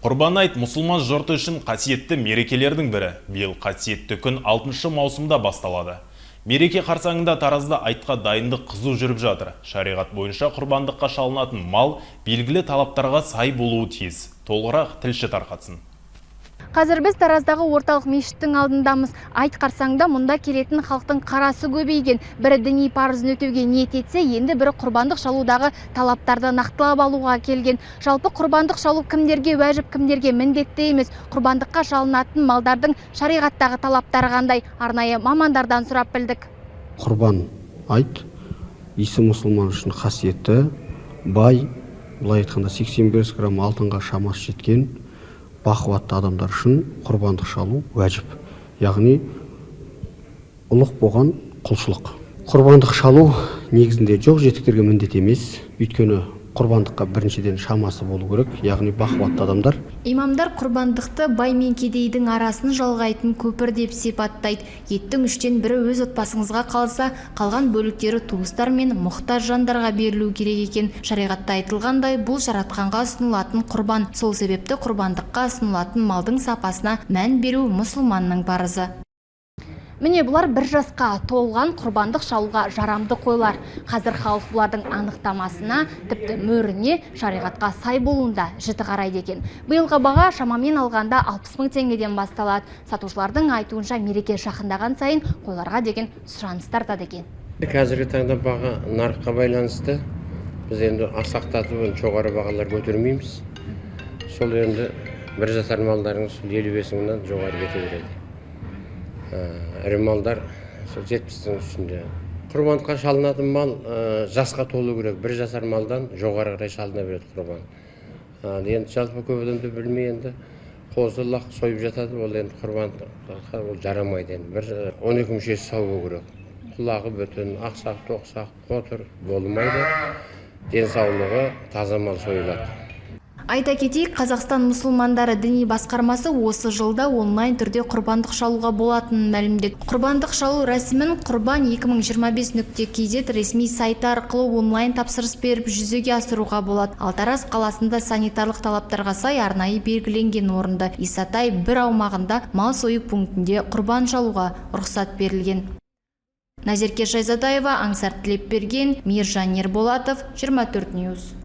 Құрбан айт – мұсылман жұрты үшін қасиетті мерекелердің бірі. Биыл қасиетті күн 6 маусымда басталады. Мереке қарсаңында Таразда айтқа дайындық қызу жүріп жатыр. Шариғат бойынша құрбандыққа шалынатын мал белгілі талаптарға сай болуы тиіс. Толығырақ тілші тарқатсын. Қазір біз Тараздағы орталық мешіттің алдындамыз. Айт қарсаңында мұнда келетін халықтың қарасы көбейген. Бірі діни парызын өтеуге ниет етсе, енді бірі құрбандық шалудағы талаптарды нақтылап алуға келген. Жалпы, құрбандық шалу кімдерге уәжіп, кімдерге міндетті емес? Құрбандыққа шалынатын малдардың шариғаттағы талаптары қандай? Арнайы мамандардан сұрап білдік. Құрбан айт исі мұсылман үшін қасиетті, бай, былай айтқанда, 85 грамм алтынға шамасы жеткен бақуатты адамдар үшін құрбандық шалу уәжіп, яғни ұлық болған құлшылық. Құрбандық шалу негізінде жоқ жетіктерге міндет емес, өйткені құрбандыққа біріншіден шамасы болу керек, яғни бақуатты адамдар. Имамдар құрбандықты бай мен кедейдің арасын жалғайтын көпір деп сипаттайды. Еттің үштен бірі өз отбасыңызға қалса, қалған бөліктері туыстар мен мұқтаж жандарға берілу керек екен. Шариғатта айтылғандай, бұл жаратқанға ұсынылатын құрбан. Сол себепті құрбандыққа ұсынылатын малдың сапасына мән беру – мұсылманның парызы. Міне, бұлар бір жасқа толған, құрбандық шалуға жарамды қойлар. Қазір халық бұлардың анықтамасына, тіпті мөріне, шариғатқа сай болуына жіті қарайды екен. Биылғы баға шамамен алғанда 60 мың теңгеден басталады. Сатушылардың айтуынша, мереке жақындаған сайын қойларға деген сұраныс артады екен. Қазіргі таңда баға нарыққа байланысты. Біз енді асқақтатып, енді жоғары бағалар көтермейміз. Сол енді бір жасар малдарыңыз 55 мыңнан жоғары кете береді. Ірі малдар сол 70-тің үстінде. Құрбандыққа шалынатын мал жасқа толу керек. Бір жасар малдан жоғары қарай шалына береді құрбан. Ал енді жалпы көп адамдар білмей, енді қозы лақ сойып жатады. Ол енді құрбандыққа ол жарамайды. Енді бір 12 мүшесі сау болу керек, құлағы бүтін, ақсақ тоқсақ, қотыр болмайды, денсаулығы таза мал сойылады. Айта кетейік, Қазақстан мұсылмандары діни басқармасы осы жылда онлайн түрде құрбандық шалуға болатынын мәлімдеді. Құрбандық шалу рәсімін құрбан 2025.kz ресми сайты арқылы онлайн тапсырыс беріп, жүзеге асыруға болады. Ал Тараз қаласында санитарлық талаптарға сай арнайы белгіленген орында, Исатай 1 аумағында мал сою пунктінде құрбан шалуға рұқсат берілген. Назерке Шайзадаева, Аңсар Тілепберген, Мейіржан Ерболатов, 24 News.